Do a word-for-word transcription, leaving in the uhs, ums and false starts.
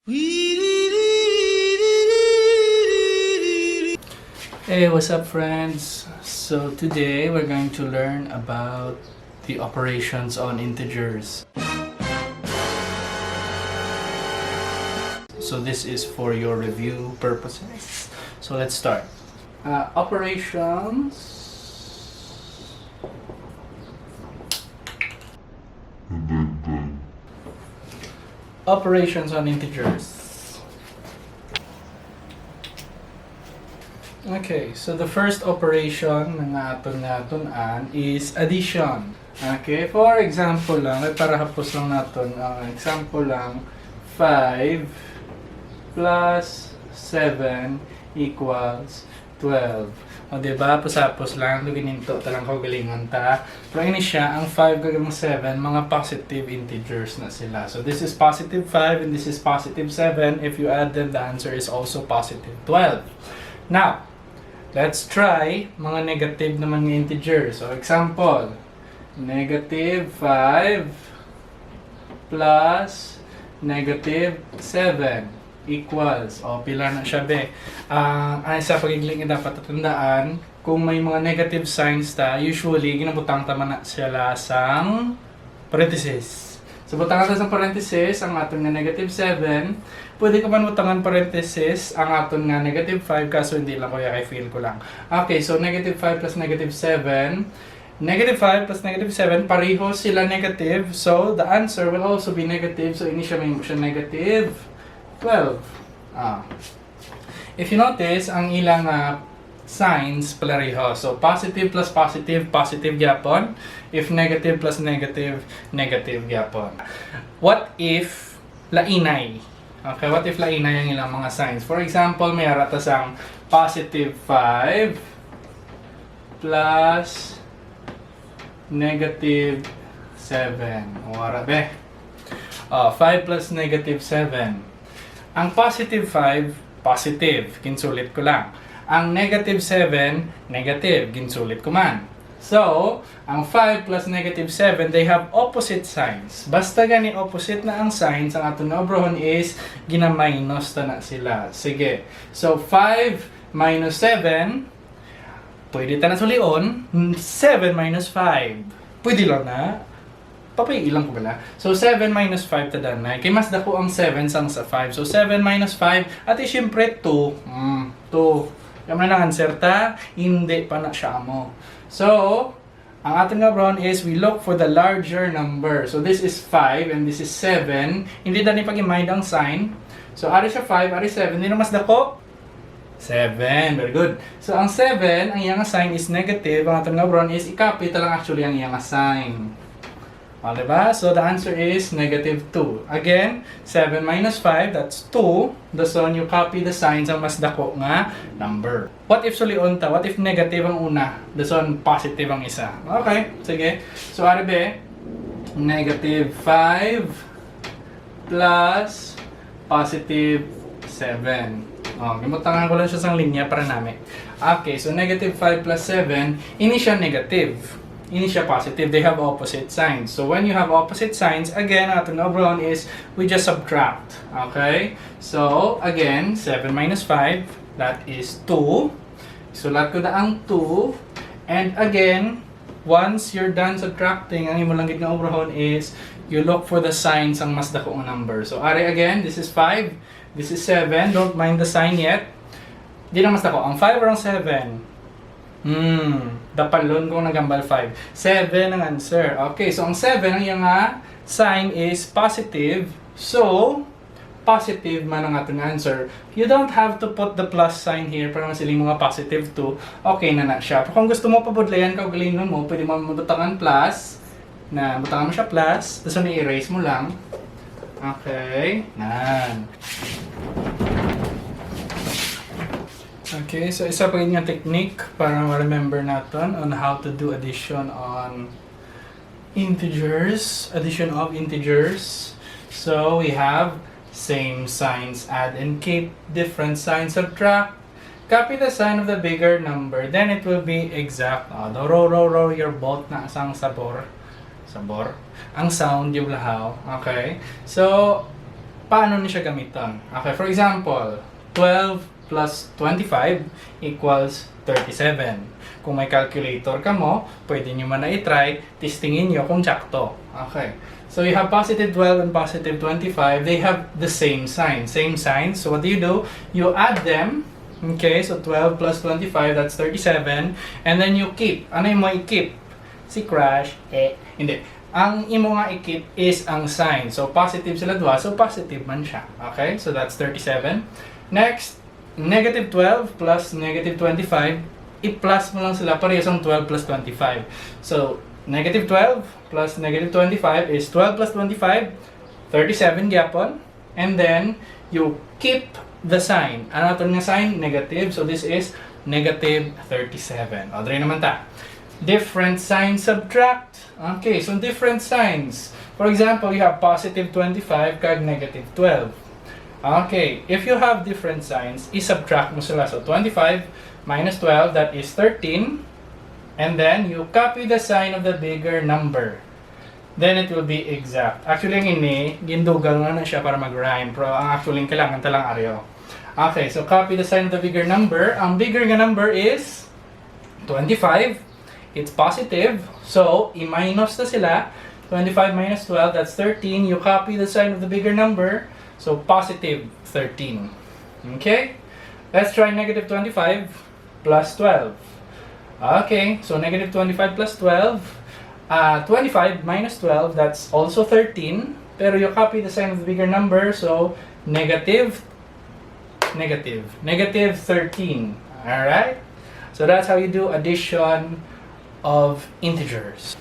Hey, what's up, friends? So today we're going to learn about the operations on integers. So this is for your review purposes. So let's start. Uh, operations. Operations on integers. Okay, so the first operation nga aton nga tun-an is addition. Okay, for example lang, ay para hapos lang naton ang example lang, five plus seven equals twelve. O, di ba? Pusapos lang, lugininto ta lang kaugalingon ta. Pero ini siya, ang five kag ang seven, mga positive integers na sila. So, this is positive five and this is positive seven. If you add them, the answer is also positive twelve. Now, let's try mga negative naman nga integers. So, example, negative five plus negative seven equals. O, pila na siya, be? Ah, ang isa pag-igli nga dapat tatandaan, kung may mga negative signs ta, usually, ginabutang ta man na sila sang parenthesis. So, butangan ta sang parenthesis ang aton nga negative seven. Pwede ko man butangan parenthesis ang aton nga negative five, kaso hindi lang ko, ya, kay feel ko lang. Okay, so negative five plus negative seven. Negative five plus negative seven, pareho sila negative. So, the answer will also be negative. So, ini siya, may siya negative twelve. Ah. If you notice, ang ilang, ah, signs pareho. So, positive plus positive, positive gyapon. If negative plus negative, negative gyapon. What if lainay? Okay, what if lainay ang ilang mga signs? For example, may ara ta sang positive five plus negative seven. O, ara, be. O, five plus negative seven. Ang positive five, positive. Ginsulit ko lang. Ang negative seven, negative. Ginsulit ko man. So, ang five plus negative seven, they have opposite signs. Basta gani opposite na ang signs, ang aton nga obrahon is gina-minus ta na sila. Sige. So, five minus seven, pwede ta na sulion, seven minus five. Pwede lang na. Papailang ko bala. So, seven minus five ta danay. Kay mas dako ang seven sang sa five. So, seven minus five, ati siyempre two. Mm, two. Kaya man ang answer ta, hindi pa na siya amo. So, ang aton nga obrahon is we look for the larger number. So, this is five and this is seven. Hindi na ni pag-imind ang sign. So, ari siya five, ari seven. Hindi na mas dako? Seven. Very good. So, ang seven, ang iyang sign is negative. Ang aton nga obrahon is i-copy ta lang actually ang iyang sign. O, diba? So, the answer is negative two. Again, seven minus five, that's two. Dason you copy the sign sang mas dako nga number. What if sulion ta? What if negative ang una? Dason positive ang isa. Okay, sige. So, ari be, negative five plus positive seven. O, gibutangan ko lang siya sang linya para nami. Okay, so negative five plus seven, ini siya negative. Ini siya positive. They have opposite signs. So when you have opposite signs, again, ang aton nga obrahon is we just subtract. Okay? So, again, seven minus five, that is two. Sulat ko na ang two. And again, once you're done subtracting, ang imo lang gid nga obrahon is you look for the signs sang mas dako nga number. So, ari again, this is five, this is seven. Don't mind the sign yet. Di na mas dako. Ang five or ang seven? Hmm, dapalon kong nagambal five. Seven ang answer. Okay, so ang seven, ang iyang, ah, sign is positive. So, positive man ang aton answer. You don't have to put the plus sign here para masiling mo nga positive two. Okay na na siya. Pero kung gusto mo pabudlayan kaugalingon mo, pwede mo mabutangan plus. Na, butangan mo siya plus. Tapos i-erase mo lang. Okay. Nan. Okay, so isa pa gid nga technique para ma-remember naton on how to do addition on integers, addition of integers. So we have same signs add and keep, different signs subtract. Copy the sign of the bigger number, then it will be exact. Ah, do, ro, ro, ro, your boat na sang sabor. Sabor. Ang sound, yung lahaw. Okay? So, Paano ni siya gamiton? Okay, for example, twelve plus twenty-five equals thirty-seven. Kung may calculator kamo, pwede nyo man na i-try, testingin nyo kung tsakto. Okay. So you have positive twelve and positive twenty-five, they have the same sign. Same sign. So what do you do? You add them. Okay, so twelve plus twenty-five, that's thirty-seven. And then you keep. Ano yung mo i-keep? Si Crush? Eh, hindi. Ang imo nga i-keep is ang sign. So positive sila duha, so positive man siya. Okay? So that's thirty-seven. Next, negative twelve plus negative twenty-five, i-plus mo lang sila, parehas ang twelve plus twenty-five. So negative twelve plus negative twenty-five is twelve plus twenty-five, thirty-seven gyapon. And then you keep the sign. Ang aton nga sign, negative. So this is negative thirty-seven. O, diri naman ta. Different sign, subtract. Okay, so different signs. For example, you have positive twenty-five kag negative twelve. Okay, if you have different signs, i-subtract mo sila. So twenty-five minus twelve, that is thirteen. And then you copy the sign of the bigger number. Then it will be exact. Actually, ang ini, gindugang na na siya para mag-rhyme. Pero ang actually, kailangan talang aryo. Okay, so copy the sign of the bigger number. Ang bigger nga number is twenty-five. It's positive. So, i-minus na sila. Twenty-five minus twelve, that's thirteen. You copy the sign of the bigger number. So, positive thirteen. Okay? Let's try negative twenty-five plus twelve. Okay, so negative twenty-five plus twelve. Uh, twenty-five minus twelve, that's also thirteen. Pero you copy the sign of the bigger number, so negative, negative, negative thirteen. Alright? So that's how you do addition of integers.